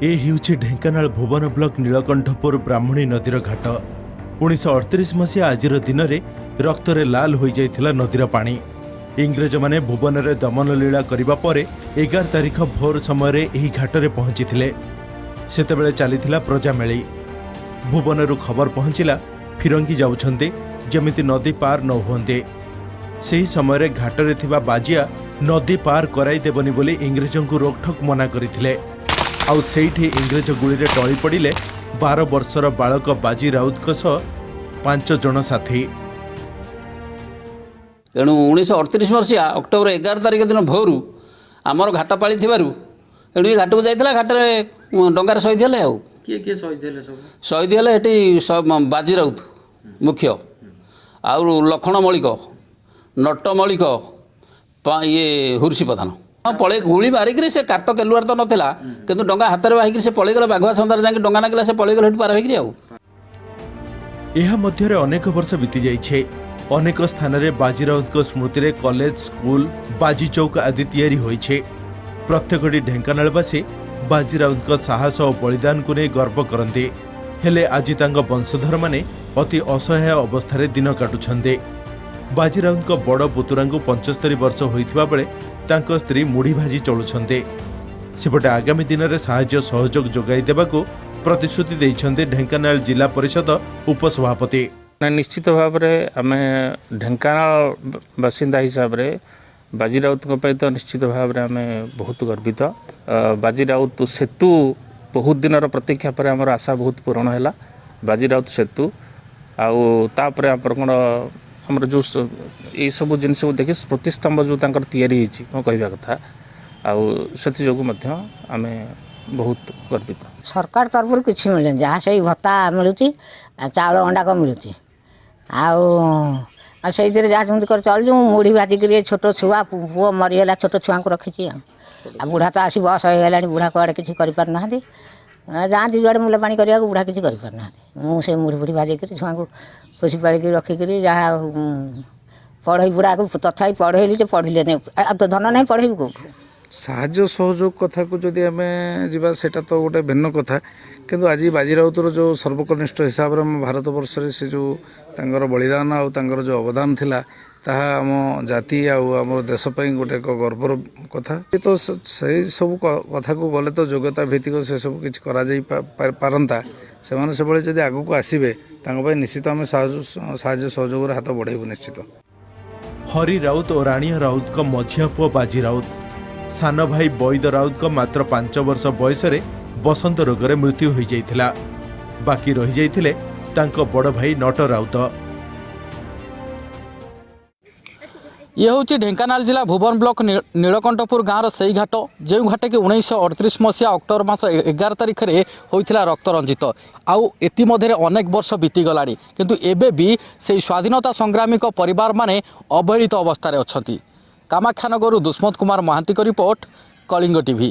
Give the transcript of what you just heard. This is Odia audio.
ଏ ହେଉଛି ଢେଙ୍କାନାଳ ଭୁବନ ବ୍ଲକ ନୀଳକଣ୍ଠପୁର ବ୍ରାହ୍ମଣୀ ନଦୀର ଘାଟ। 1938 ମସିହା ଆଜିର ଦିନରେ ରକ୍ତରେ ଲାଲ ହୋଇଯାଇଥିଲା ନଦୀର ପାଣି। ଇଂରେଜମାନେ ଭୁବନରେ ଦମନଲୀଳା କରିବା ପରେ 11 ତାରିଖ ଭୋର ସମୟରେ ଏହି ଘାଟରେ ପହଞ୍ଚିଥିଲେ। ସେତେବେଳେ ଚାଲିଥିଲା ପ୍ରଜାମେଳି। ଭୁବନରୁ ଖବର ପହଞ୍ଚିଲା, ଫିରଙ୍ଗି ଯାଉଛନ୍ତି, ଯେମିତି ନଦୀ ପାର ନ ହୁଅନ୍ତି। ସେହି ସମୟରେ ଘାଟରେ ଥିବା ବାଜିଆ ନଦୀ ପାର କରାଇ ଦେବନି ବୋଲି ଇଂରେଜଙ୍କୁ ରୋକଠୋକ ମନା କରିଥିଲେ। ଆଉ ସେଇଠି ଇଂରେଜ ଗୁଳିରେ ଟଳି ପଡ଼ିଲେ 12 ବର୍ଷର ବାଳକ ବାଜି ରାଉତଙ୍କ ସହ 5 ଜଣ ସାଥୀ। ତେଣୁ 1938 ମସିହା ଅକ୍ଟୋବର 11 ତାରିଖ ଦିନ ଭୋରୁ ଆମର ଘାଟ ପାଳି ଥିବାରୁ ଏଣୁ ଏ ଘାଟକୁ ଯାଇଥିଲା। ଘାଟରେ ଡଙ୍ଗାରେ ଶହୀଦ ହେଲେ। ଆଉ କିଏ କିଏ ଶହୀଦ ହେଲେ ସବୁ? ଶହୀଦ ହେଲେ ଏଠି ବାଜି ରାଉତ ମୁଖ୍ୟ, ଆଉ ଲକ୍ଷ୍ମଣ ମଳିକ, ନଟ ମଳିକ, ଇଏ ହୁର୍ଷି ପ୍ରଧାନ। ହଁ, ପଳେଇ ଗୁଳି ମାରିକିରି ସେ କାତ କେଲୁଆର ତ ନଥିଲା, କିନ୍ତୁ ଡଙ୍ଗା ହାତରେ ବାହିକିରି ସେ ପଳେଇଗଲେ। ବାଘୁଆ ସନ୍ଧାରେ ଯାଇକି ଡଙ୍ଗା ନାଗିଲା, ସେ ପଳେଇଗଲେ ସେଠୁ ପାର ହେଇକିରି। ଆଉ ଏହା ମଧ୍ୟରେ ଅନେକ ବର୍ଷ ବିତିଯାଇଛି। ଅନେକ ସ୍ଥାନରେ ବାଜିରାଉତଙ୍କ ସ୍ମୃତିରେ କଲେଜ, ସ୍କୁଲ, ବାଜି ଚୌକ ଆଦି ତିଆରି ହୋଇଛି। ପ୍ରତ୍ୟେକଟି ଢେଙ୍କାନାଳବାସୀ ବାଜିରାଉତଙ୍କ ସାହସ ଓ ବଳିଦାନକୁ ନେଇ ଗର୍ବ କରନ୍ତି। ହେଲେ ଆଜି ତାଙ୍କ ବଂଶଧରମାନେ ଅତି ଅସହାୟ ଅବସ୍ଥାରେ ଦିନ କାଟୁଛନ୍ତି। ବାଜିରାଉତଙ୍କ ବଡ଼ ପୁତୁରାଙ୍କୁ 75 ବର୍ଷ ହୋଇଥିବା ବେଳେ ତାଙ୍କ ସ୍ତ୍ରୀ ମୁଢ଼ି ଭାଜି ଚଳୁଛନ୍ତି। ସେପଟେ ଆଗାମୀ ଦିନରେ ସାହାଯ୍ୟ ସହଯୋଗ ଯୋଗାଇ ଦେବାକୁ ପ୍ରତିଶ୍ରୁତି ଦେଇଛନ୍ତି ଢେଙ୍କାନାଳ ଜିଲ୍ଲା ପରିଷଦ ଉପସଭାପତି। ନା, ନିଶ୍ଚିତ ଭାବରେ ଆମେ ଢେଙ୍କାନାଳ ବାସିନ୍ଦା ହିସାବରେ ବାଜି ରାଉତଙ୍କ ପାଇଁ ତ ନିଶ୍ଚିତ ଭାବରେ ଆମେ ବହୁତ ଗର୍ବିତ। ବାଜି ରାଉତ ସେତୁ ବହୁତ ଦିନର ପ୍ରତୀକ୍ଷା ପରେ ଆମର ଆଶା ବହୁତ ପୂରଣ ହେଲା, ବାଜି ରାଉତ ସେତୁ। ଆଉ ତାପରେ ଆମର ଯେଉଁ ଏଇସବୁ ଜିନିଷକୁ ଦେଖି ସ୍ମୃତିସ୍ତମ୍ଭ ଯେଉଁ ତାଙ୍କର ତିଆରି ହେଇଛି, ମୋ କହିବା କଥା, ଆଉ ସେଥିଯୋଗୁଁ ମଧ୍ୟ ଆମେ ବହୁତ ଗର୍ବିତ। ସରକାର ତରଫରୁ କିଛି ମିଳୁନି। ଯାହା ସେଇ ଭତ୍ତା ମିଳୁଛି ଆଉ ଚାଉଳ ଗଣ୍ଡାକ ମିଳୁଛି। ଆଉ ଆଉ ସେଇଥିରେ ଯାହା ଯେମିତି କରି ଚଳୁଛୁ। ମୁଁ ମୁଢ଼ି ଭାଜିକିରି ଏ ଛୋଟ ଛୁଆ, ପୁଅ ମରିଗଲା, ଛୋଟ ଛୁଆଙ୍କୁ ରଖିଛି। ଆଉ ଆଉ ବୁଢ଼ା ତ ଆସି ବୟସ ହେଇଗଲାଣି, ବୁଢ଼ା କୁଆଡ଼େ କିଛି କରିପାରୁନାହାନ୍ତି। ଯାଆନ୍ତି ଯୁଆଡ଼େ ମୂଲ ପାଣି କରିବାକୁ, ବୁଢ଼ା କିଛି କରିପାରୁନାହାନ୍ତି। ମୁଁ ସେ ମୁଢ଼ି ଫୁଢ଼ି ଭାଜିକିରି ଛୁଆଙ୍କୁ ପୋଷି ପାଳିକି ରଖିକିରି ଯାହା ପଢ଼େଇ, ବୁଢ଼ାକୁ ତଥାପି ପଢ଼େଇଲି ଯେ ପଢ଼ିଲେନି। ଆଉ ତ ଧନ ନାହିଁ, ପଢ଼େଇବି କେଉଁଠୁ? ସାହାଯ୍ୟ ସହଯୋଗ କଥାକୁ ଯଦି ଆମେ ଯିବା, ସେଇଟା ତ ଗୋଟେ ଭିନ୍ନ କଥା। କିନ୍ତୁ ଆଜି ବାଜିରାଉତର ଯେଉଁ ସର୍ବକନିଷ୍ଠ ହିସାବରେ ଆମ ଭାରତବର୍ଷରେ ସେ ଯେଉଁ ତାଙ୍କର ବଳିଦାନ ଆଉ ତାଙ୍କର ଯେଉଁ ଅବଦାନ ଥିଲା, ତାହା ଆମ ଜାତି ଆଉ ଆମର ଦେଶ ପାଇଁ ଗୋଟେ ଏକ ଗର୍ବର କଥା ତ। ସେଇ ସବୁ କଥାକୁ ଗଲେ ତ ଯୋଗ୍ୟତା ଭିତ୍ତିକ ସେସବୁ କିଛି କରାଯାଇ ପାରନ୍ତା। ସେମାନେ ସେଭଳି ଯଦି ଆଗକୁ ଆସିବେ, ତାଙ୍କ ପାଇଁ ନିଶ୍ଚିତ ଆମେ ସାହାଯ୍ୟ ସହଯୋଗର ହାତ ବଢ଼େଇବୁ ନିଶ୍ଚିତ। ହରି ରାଉତ ଓ ରାଣିଆ ରାଉତଙ୍କ ମଝିଆ ପୁଅ ବାଜି ରାଉତ। ସାନ ଭାଇ ବୈଦ ରାଉତଙ୍କ ମାତ୍ର 5 ବର୍ଷ ବୟସରେ ବସନ୍ତ ରୋଗରେ ମୃତ୍ୟୁ ହୋଇଯାଇଥିଲା। ବାକି ରହିଯାଇଥିଲେ ତାଙ୍କ ବଡ଼ ଭାଇ ନଟ ରାଉତ। ଇଏ ହେଉଛି ଢେଙ୍କାନାଳ ଜିଲ୍ଲା ଭୁବନ ବ୍ଲକ ନୀଳକଣ୍ଠପୁର ଗାଁର ସେଇ ଘାଟ, ଯେଉଁ ଘାଟକି 1938 ମସିହା ଅକ୍ଟୋବର ମାସ 11 ତାରିଖରେ ହୋଇଥିଲା ରକ୍ତରଞ୍ଜିତ। ଆଉ ଇତିମଧ୍ୟରେ ଅନେକ ବର୍ଷ ବିତିଗଲାଣି, କିନ୍ତୁ ଏବେ ବି ସେଇ ସ୍ୱାଧୀନତା ସଂଗ୍ରାମୀଙ୍କ ପରିବାରମାନେ ଅବହେଳିତ ଅବସ୍ଥାରେ ଅଛନ୍ତି। କାମାକ୍ଷାନଗରରୁ ଦୁଷ୍ମନ୍ତ କୁମାର ମହାନ୍ତିଙ୍କ ରିପୋର୍ଟ, କଳିଙ୍ଗ ଟିଭି।